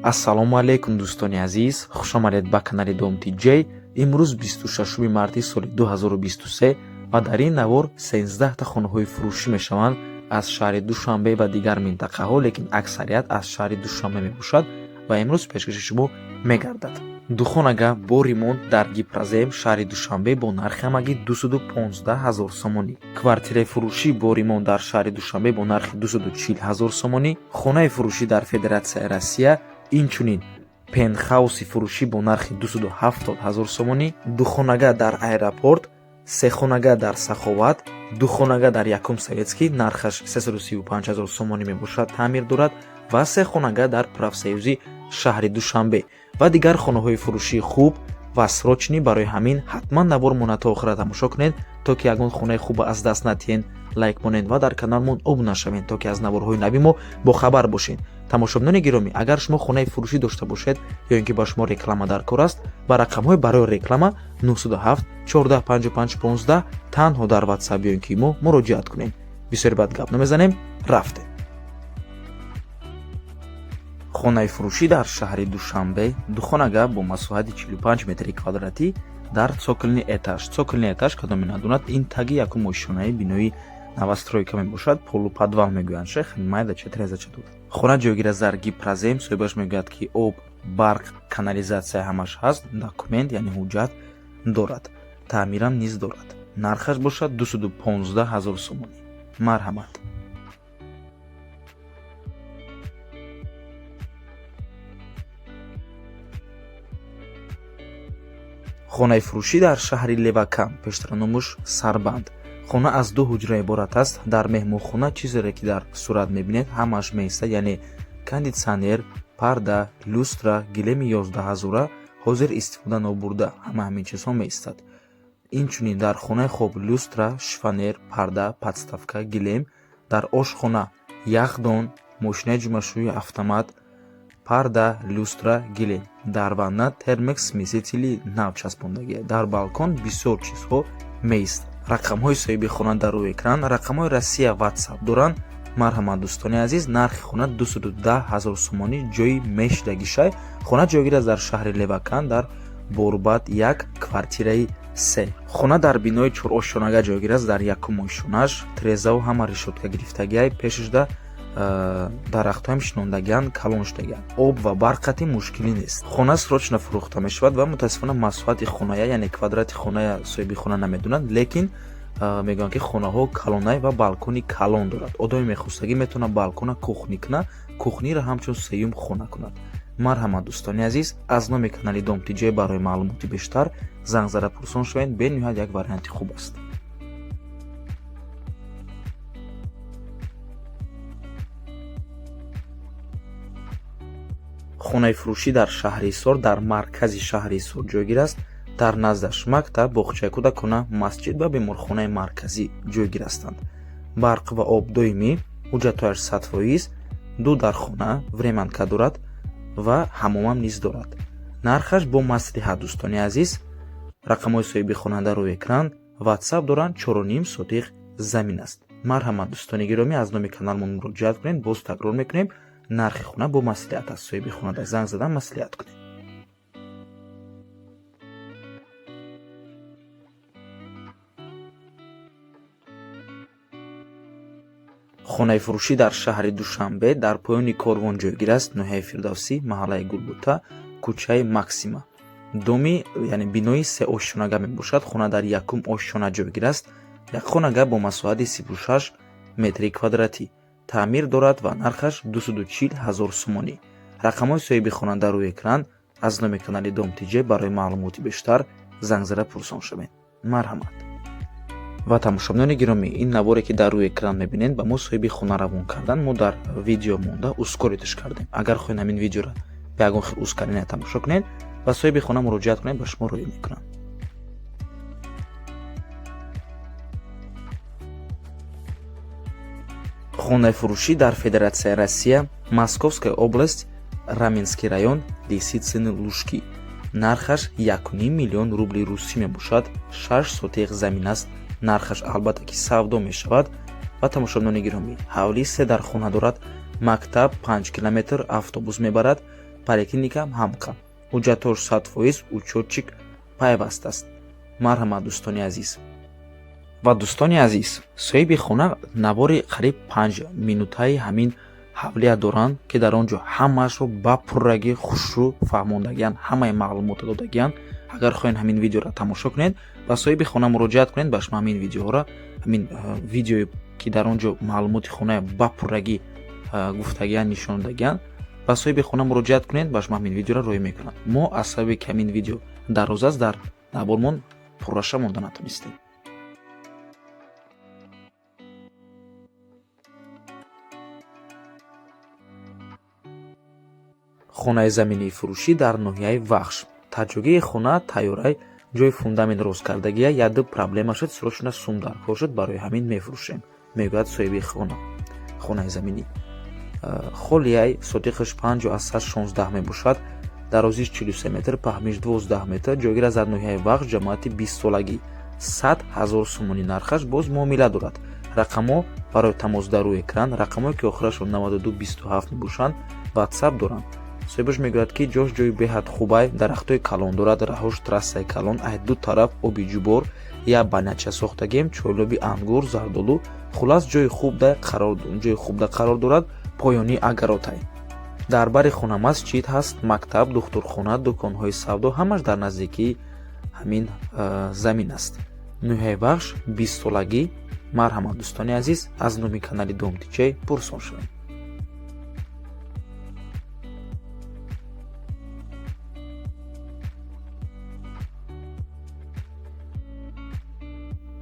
Ассалому алайкум, дӯстони азиз, хушомадед ба канали Дом Тиҷей. Имрӯз 26 марти соли 2023 ва дар ин навор 13та хонаҳои фурӯшӣ мешаванд аз шаҳри Душанбе ва дигар минтақаҳо, лекин аксарият аз шаҳри Душанбе мебошад ва имрӯз пешкаши шумо мегардад. Духонага бо ремонт дар Гипрозем, шаҳри Душанбе, бо нархи ҳамагӣ 215 ҳазор сомонӣ, квартираи фурӯшӣ бо ремонт дар шаҳри Душанбе бо нархи 240 ҳазор сомонӣ, хонаи фурӯшӣ дар Федератсияи Россия, инчунин пентхауси фурӯшӣ бо нархи 270 ҳазор сомонӣ, духонага дар аэропорт, сехонага дар Саховат, духонага дар Якум Советский, нархаш 335 ҳазор сомонӣ мебошад, таъмир дорад, ва сехонага дар Профсоюзи шаҳри Душанбе ва дигар хонаҳои фурӯшии хуб ва срочный. Барои ҳамин ҳатман навормона то охира тамошо кунед, то ки ягон хонаи хуба аз даст натиҳен. Лайк монед ва дар каналмон обуна шавед, то ки аз наворҳои нави мо бохабар бошед. Тамошобинони гиромӣ, агар шумо хонаи фурӯшӣ дошта бошед ё ин ки ба шумо реклама дар кор аст, ба рақамҳои барои реклама 907 14 55 15 танҳо дар Ватсап ё ин ки мо муроҷиат кунед. Бисёри бад гап намезанем, рафтем. Хонаи фурӯшӣ дар шаҳри Душанбе, духонага бо масоҳати 45 метри квадратӣ дар цокольный этаж. Цокольный этаж, кадоме надонад, ин таги якум ошёнаи бинои новостройка мебошад, полуподвал мегӯянд, шех майда трезача дорад. Хона ҷойгир аст дар Гипрозем. Соҳибаш мегӯяд, ки об, барқ, канализатсия ҳамаш ҳаст, документ, яъне ҳуҷҷат дорад, таъмирам низ дорад. Нархаш бошад 215 ҳазор сомонӣ. Марҳамат. Хонаи фурӯшӣ дар шаҳри Левакан, пештара номуш Сарбанд. Хона аз ду ҳуҷра иборат аст. Дар меҳмонхона чизере ки дар сурат мебинед, ҳамааш меистад, яъне кондитсионер, парда, люстра, гилеми 11 ҳазора, ҳозир истифода нобурда, ҳама ҳамин чизҳо меистад. Инчунин дар хонаи хоб люстра, шифоньер, парда, подставка, гилем, дар ошхона яхдон, мошинаи ҷумашӯи автомат, парда, люстра, гилем, дар ванна термекс смесители нав часпондагия, дар балкон бисёр чизҳо меистад. Рақамҳои соҳиби хона дар рӯи экран, рақамҳои Россия, Ватсап доранд. Марҳамат, дӯстони азиз. Нархи хона 210 ҳазор сомонӣ, ҷои мешидагишай. Хона ҷойгир аст дар шаҳри Левакан, дар Борбад 1, квартираи 3. Хона дар бинои чорошёнага ҷойгир аст. Дар якум ошёнаш трезаву ҳама решётка гирифтагиай, пешашда дарахтҳоям шинондагианд, калон шудагианд. Об ва барқ қатъи мушкилӣ нест. Хона срочно фурӯхта мешавад ва мутаассифона масоҳати хоная, яъне квадрати хоная, соҳиби хона намедонад, лекин мегӯянд, ки хонаҳо калонай ва балкони калон дорад. Одами мехостагӣ метавонад балкона кухня кунад, кухниро ҳамчун сеюм хона кунад. Марҳамат, дӯстони азиз, аз номи канали Дом Тиҷей барои маълумоти бештар занг зада пурсон шавед. Бениҳоят як варианти хуб аст. Хонаи фурӯшӣ дар шаҳри Ҳисор, дар маркази шаҳри Ҳисор ҷойгир аст. Дар наздаш мактаб, боғчаи кӯдакона, масҷид ва беморхонаи марказӣ ҷойгир ҳастанд. Барқ ва об доимӣ, ҳуҷҷатҳояш 100%, ду дархона, времянка дорад ва ҳамомам низ дорад. Нархаш бо маслиҳат, дӯстони азиз. Рақамҳои соҳиби хона дар рӯи экран, Ватсап доранд, 4,5 сотих замин аст. Марҳамат, дӯстони гиромӣ, аз номи каналмон муроҷиат кунед. Боз такрор мекунем, нархи хона бо маслиҳат аст. Соҳиби хонада занг задан маслиҳат кунед. Хонаи фурӯшӣ дар шаҳри Душанбе, дар поёни Корвон ҷойгир аст, ноҳияи Фирдавсӣ, маҳаллаи Гулбута, кӯчаи Максима, доми, яъне бинои сеошёнага мебошад. Хона дар якум ошёна ҷойгир аст. Як хонага бо масоҳати 36 метри квадратӣ, таъмир дорад ва нархаш 240 ҳазор сомонӣ. Рақамҳои соҳиби хона дар рӯи экран. Аз номи канали Дом Тиҷе барои маълумоти бештар занг зада пурсон шавед. Марҳамат. Ва тамошобинони гиромӣ, ин наворе ки дар рӯи экран мебинед, ба мо соҳиби хона равон кардан. Мо дар видео монда ускорить кардем. Агар хоҳед, ҳамин видеоро ба ягон хел ускорение тамошо кунед, ба соҳиби хона муроҷиат кунед, ба шумо роӣ мекунанд. Хонаи фурӯшӣ дар Федератсияи Россия, Московская область, Раменский район, Лисицыны Лужки. Нархаш 1,5 миллион рубли русӣ мебошад, 6 сотих замин аст. Нархаш албатта ки савдо мешавад. Ва тамошобинони гиромӣ, ҳавлии се дархона дорад, мактаб 5 километр автобус мебарад. Поликлиникам ҳамқа. Ҳуҷҷатҳош 100%, учётчик пайваст аст. Марҳамат, дӯстони азиз. Ва дӯстони азиз, соҳиби хона навори қариб 5 минутаи ҳамин ҳавлия доранд, ки дар он ҷо ҳамаашро ба пуррагӣ, хушрӯ фаҳмондагианд, ҳамаи маълумотро додагианд. Агар хоҳед, ҳамин видеоро тамошо кунед, ба соҳиби хона муроҷиат кунед. Ба шумо ҳамин видеоҳоро, ҳамин видеое ки дар он ҷо маълумоти хона ба пуррагӣ гуфтагианд, нишондагианд, ба соҳиби хона муроҷиат кунед, ба шумо ҳамин видеоро роҳӣ мекунанд. Мо аз сабаби ки ҳамин видео дароз аст, дар навормон пурраша монда натонистем. Хонаи заминии фурӯшӣ дар ноҳияи Вахш. Таҷогии хона тайёрай, ҷои фундамент рост кардагия, яду проблема шуд, срочно сум даркор шуд, барои ҳамин мефурӯшем, мегӯяд соҳиби хона. Хонаи заминӣ холияй, сотихаш 5,16 мебошад, дарозиш 43 метр, паҳмиш 12 метр. Ҷойгир аст дар ноҳияи Вахш, ҷамоати 20-солагӣ. 100 000 сомонӣ нархаш, боз муомила дорад. Рақамҳо барои тамос дар рӯи экран. Рақамҳое ки охирашон 9227 мебошанд, Ватсап доранд. Соҳибаш мегӯяд, ки ҷош ҷои беҳад хубай, дарахтҳои калон дорад, раҳош трассаи калон, ай ду тараф оби ҷубор, як баняча сохтагем, чойлоби ангур, зардолу, хулас, ҷои хубда қарор дорад. Поёнии агаротай. Дар бари хона масҷид ҳаст, мактаб, духтурхона, дуконҳои савдо, ҳамаш дар наздикии ҳамин замин аст. Ноҳияи Вахш, 20-солагӣ. Марҳамат, дӯстони азиз, аз номи канали Дом Тиҷей пурсон шавем.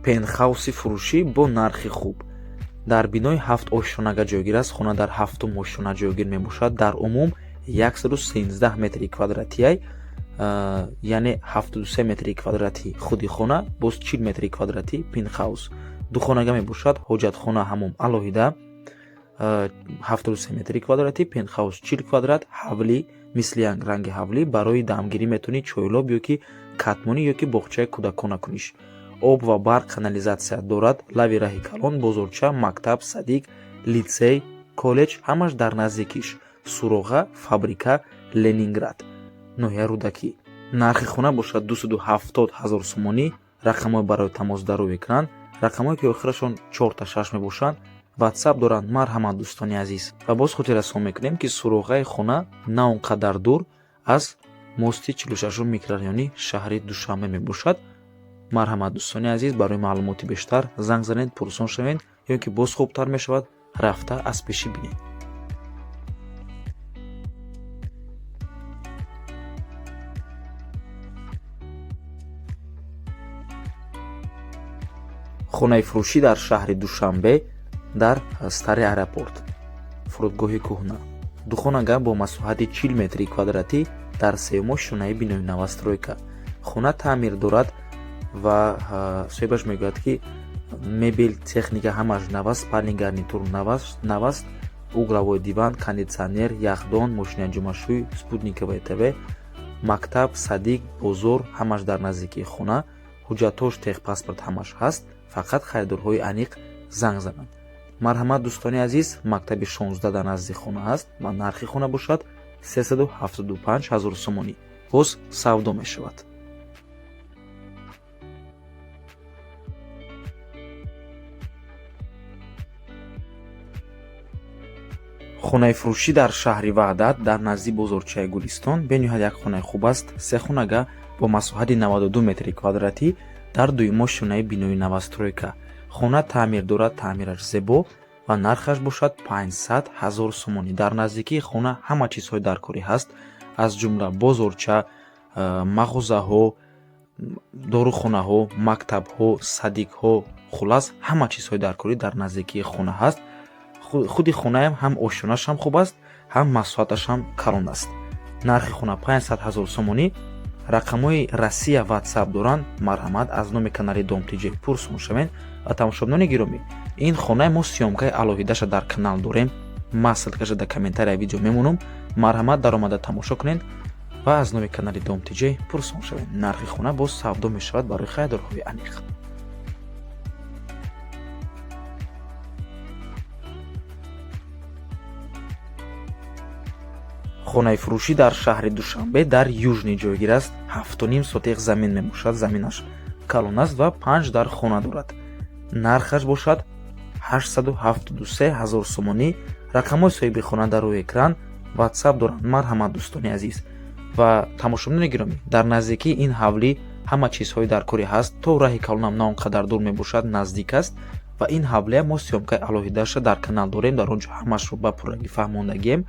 Пентхауси фурӯшӣ бо нархи хуб дар бинои ҳафт ошёнага ҷойгир аст. Хона дар ҳафтум ошёна ҷойгир мебошад. Дар умум 113 метри квадратиай, яъне 73 метри квадратӣ худи хона, боз 40 метри квадратӣ пентхаус. Духонага мебошад, ҳоҷатхона, ҳамом алоҳида. 73 метри квадратӣ, пентхаус 40 квадрат. Ҳавлӣ мисли ранги ҳавлӣ, барои дамгирӣ метавонӣ чойлоб ё ки катмонӣ ё ки боғчаи кӯдакона куниш. Об ва барқ, канализатсия дорад. Лави раҳи калон, бозорча, мактаб, садик, литсей, коллеҷ ҳамаш дар наздикиш. Суроға фабрика, Ленинград, ноҳияи Рӯдакӣ. Нархи хона бошад 270 000 сомонӣ. Рақамҳои барои тамос дар рӯи экран. Рақамҳое ки охирашон чорта шаш мебошанд, Ватсап доранд. Марҳамат, дӯстони азиз. Ва боз хотиррасон мекунем, ки суроғаи хона на он қадар дур аз мости 46-ум микрорайони шаҳри Душанбе мебошад. Марҳамат, дӯстони азиз, барои маълумоти бештар занг занед, пурсон шавед ё ки боз хубтар мешавад, рафта аз пешӣ бинед. Хонаи фурӯшӣ дар шаҳри Душанбе, дар Старый аэропорт, фурудгоҳи кӯҳна. Духонага бо масоҳати 40 метри квадратӣ дар сеюм ошёнаи бинои новостройка. Хона таъмир дорад ва соҳибаш мегӯяд, ки мебел, техника ҳамаш наваст, спальный гарнитур наваст, угловой диван, кондитсионер, яхдон, мошини анҷомашӯй, спутниковое ТВ. Мактаб, садик, бозор ҳамаш дар наздикии хона. Ҳуҷҷатҳош, техпаспорт ҳамаш ҳаст, фақат харидорҳои аниқ занг зананд. Марҳамат, дӯстони азиз. Мактаби 16 дар назди хона аст ва нархи хона бошад 375 ҳазор сомонӣ, боз савдо мешавад. Хонаи фурӯшӣ дар шаҳри Ваҳдат, дар назди бозорчаи Гулистон. Бениҳоят як хонаи хуб аст. Сехонага бо масоҳати 92 метри квадратӣ дар дуюм ошёнаи бинои новостройка. Хона таъмир дорад, таъмираш зебо ва нархаш бошад 500 ҳазор сомонӣ. Дар наздикии хона ҳама чизҳои даркорӣ ҳаст, аз ҷумла бозорча, мағозаҳо, дорухонаҳо, мактабҳо, садикҳо, хулас, ҳама чизҳои даркорӣ дар наздикии хона ҳаст. Худи хонаам ҳам ошёнаш ҳам хуб аст, ҳам масоҳаташ ҳам калон аст. Нархи хона 500 ҳазор сомонӣ. Рақамҳои Россия Ватсап доранд. Марҳамат, аз номи канали Дом Тиҷ пурсон шавед. Ва тамошобинони гиромӣ, ин хонаи мо съёмкаи алоҳидаша дар канал дорем. Ман ссылкаша дар комментарияи видео мемонам. Марҳамат, даромада тамошо кунед ва аз номи канали Дом Тиҷ пурсон шавед. Нархи хона боз савдо мешавад барои харидорҳои аниқ. Хонаи фурӯшӣ дар шаҳри Душанбе дар Южный ҷойгир аст. 7,5 сотих замин мебошад, заминаш калон аст ва 5 дар хона дорад. Нархаш бошад 873 ҳазор сомонӣ. Рақамҳои соҳиби хона дар рӯи экран, WhatsApp доранд. Марҳамат, дӯстони азиз ва тамошобинони гиромӣ, дар наздикии ин ҳавлӣ ҳама чизҳои даркорӣ ҳаст. То раҳи калонам на он қадар дур мебошад, наздик аст. Ва ин ҳавлия мо съёмка и алоҳидаша дар канал дорем, дар он ҷо ҳамашро ба пуррагӣ фаҳмондагием.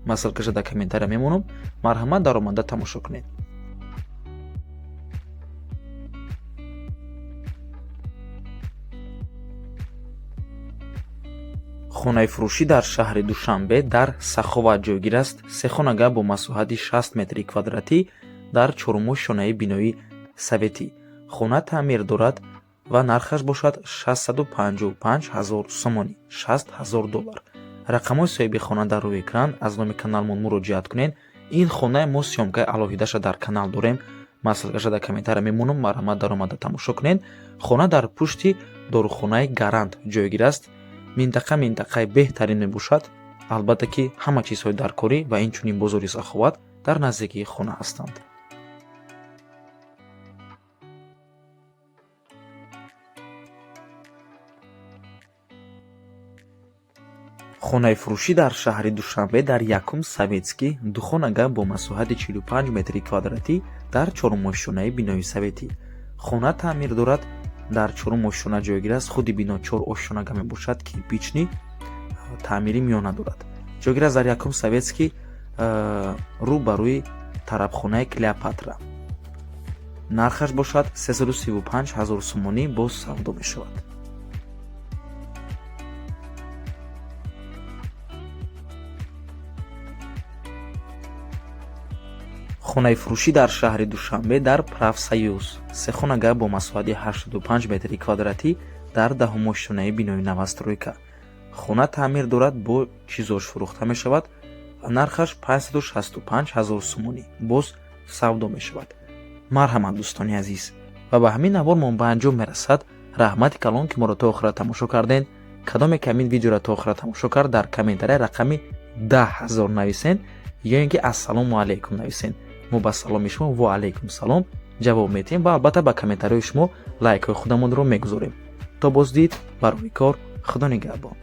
Ман ссылка ша дар комментария мемонам, марҳамат, даромада тамошо кунед. Хонаи фурӯшӣ дар шаҳри Душанбе дар Саховат ҷойгир аст. Сехонага бо масоҳати 60 метри квадратӣ дар чорумошёнаи бинои советӣ. Хона таъмир дорад ва нархаш бошад 655 ҳазор сомонӣ, 60 ҳазор доллар. Рақамҳои соҳиби хона дар рӯи экран, аз номи каналмон муроҷиат кунед. Ин хонаи мо съёмка и алоҳидаша дар канал дорем, ман ссылка ша дар комментария мемонам, марҳамат, даромада тамошо кунед. Хона дар пушти дорухонаи Гарант ҷойгир аст. Минтақа минтақаи беҳтарин мебошад. Албатта ки ҳама чизҳои даркорӣ ва инчунин бозори Саховат дар наздикии хона ҳастанд. Хонаи фурӯшӣ дар шаҳри Душанбе дар Якум Советский, духонага бо масоҳати 45 метри квадратӣ дар чорумошёнаи бинои советӣ. Хона таъмир дорад, дар чорум ошёна ҷойгир аст. Худи бино чор ошёнага мебошад, кирпичный, таъмири миёна дорад. Ҷойгир аст дар Якум Советский, рӯ ба рӯи тарабхонаи Клеопатра. Нархаш бошад 335 ҳазор сомонӣ, боз савдо мешавад. Хонаи фурӯшӣ дар шаҳри Душанбе дар Профсоюз, сехонага бо масоҳати 85 метри квадратӣ дар даҳумошёнаи бинои новостройка. Хона таъмир дорад, бо чизош фурӯхта мешавад ва нархаш 565 ҳазор сомонӣ, боз савдо мешавад. Марҳамат, дӯстони азиз, ва ба ҳамин навормон ба анҷом мерасад. Раҳмати калон, ки моро то охира тамошо кардем. Кадоме ки ҳамин видеоро то охира тамошо кард, дар комментария рақами 10 000 нависен ё ин ки ассалому алайкум нависен. Мо ба саломи шумо ва алайкум салом ҷавоб медиҳем ва албатта ба комментариҳои шумо лайкҳои худамонро мегузорем. То боздид, барои кор, Худо нигаҳбон.